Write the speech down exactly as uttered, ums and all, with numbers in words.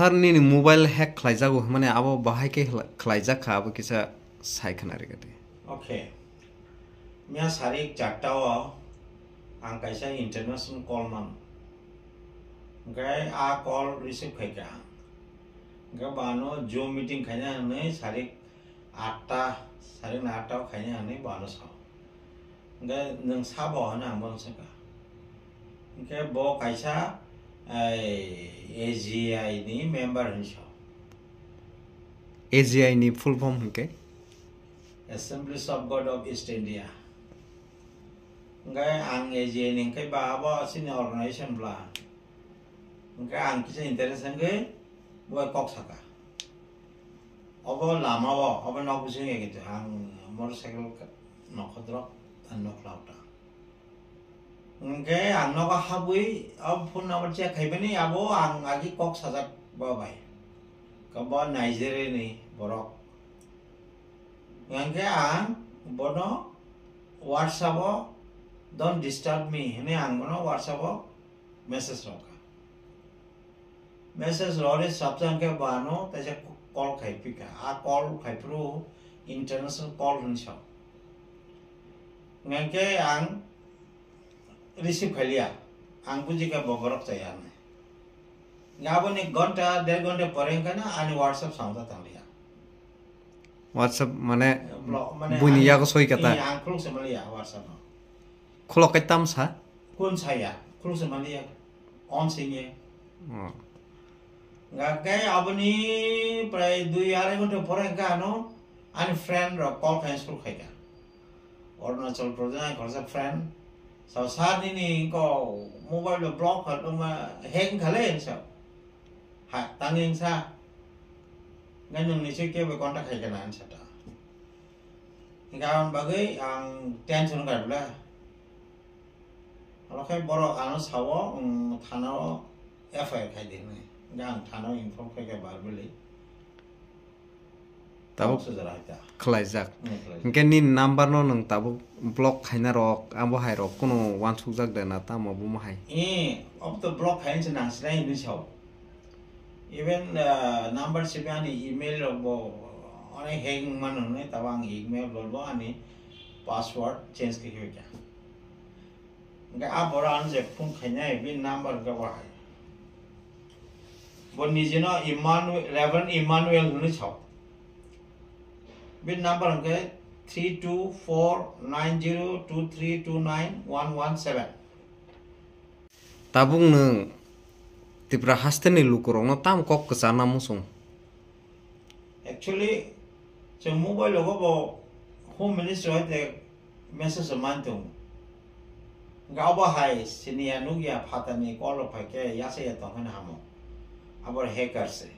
Sir, nini mobile hack khlaijago hwnmani abo bahai khe khla-, khlaijak kha, abo kisa sai khna rwgwdi. Okay. Miya sarik charta o ang kaisa international call man. Hwnkhe a call receive khai kha ang. Hwnkhe bano Zoom meeting khaina hwnwi sarik atta, sarik na atta o khaina hwnwi bano sao. Hwnkhe nwng sabo hwnwi ang bono swngkha. Hwnkhe bo kaisa, ai, A G I ni member hwnwi sao. A G I ni full form hwnkhe? Assemblies of God of East India. Hwnkhe ang A G I ni hwnkhe ba abo chini organization bla. Hwnkhe ang kisa interest hwnkhe bo kok saka. Obo lama o, obo nok bising ya kintu ang motorcycle ka-, nokho drop, ang nok lau ta. Hwnkhe ang nogo habwi, o phone number check khaibani, abo ang agi kok sajak bo bai. Ka bo Nigeria ni borok. Hwnkhe ang bono WhatsApp o, "Don't disturb me," hwnwi ang bono WhatsApp o message rwkha. Message rwri sabjang khe bo ano teisa call khai phika. A call khai phuru international call hwnwi sao. Hwnkhe ang receive khailiya. Ang buji khe bo borok chaya hwnwi. Aboni gonta, der gonta pore wngkha na ani WhatsApp sound tangliya. WhatsApp mane Blo-, mane buini ani, yago soi kata. Iya, ang khuluk se maliya WhatsApp no. Khulok kai tam sa? Kun saya, khuluk se maliya. On singye. Oh. Hwnkhe aboni prai dui arai ghonta pore hwnkhe ano ani friend rok call khai suru khaikha. Arunachal Pradesh ni khoroksa friend. Sao, "Sir, nini ko mobile lo block kha tongma, hack wngkha le," sao. "Ha, tangwi wngsa. Ngai nwng ni se kebo contact khaikha na," hinsa ta. Hwnkhe aboni bagwi ang tension wngkha bwle. Abo khe borok ano sao, um, thana o F I R khai di hwnwi. Hwnkhe ang thana o inform khaikha verbally. Tabuk Tabuk sujara hai ta. Khlaijak. Hmm, khlaijak. Hwnkhe nini number no nwng tabuk block khaina rok, abo hai rok kuno wansukjak de na tamo bumo hai? Eh, obo to block khaina se nang sinai hinwi sao. Even, uh, number sibe ani email rok bo onek hack wngmano hwnwi, tabo ang email rok bo ani password change khe khe kha. Hwnkhe a borok ano je phone khainai, bini number hwnkhe bo hai. Bo nijino Emmanuel, Reverend Emmanuel hwnwi sao. Bini number hwnkhe three two four nine zero two three two nine one one seven. Tabuk nwng Tripura hasteni lukurokno tamo kok kwcharna muchung? Actually, chwng mobile logo bo Home Ministry hai te message man tongo. Hwnkhe abo hai siniya nukya phatani call rok phaikhe yachaya tongkhe hamo. Abo hacker se.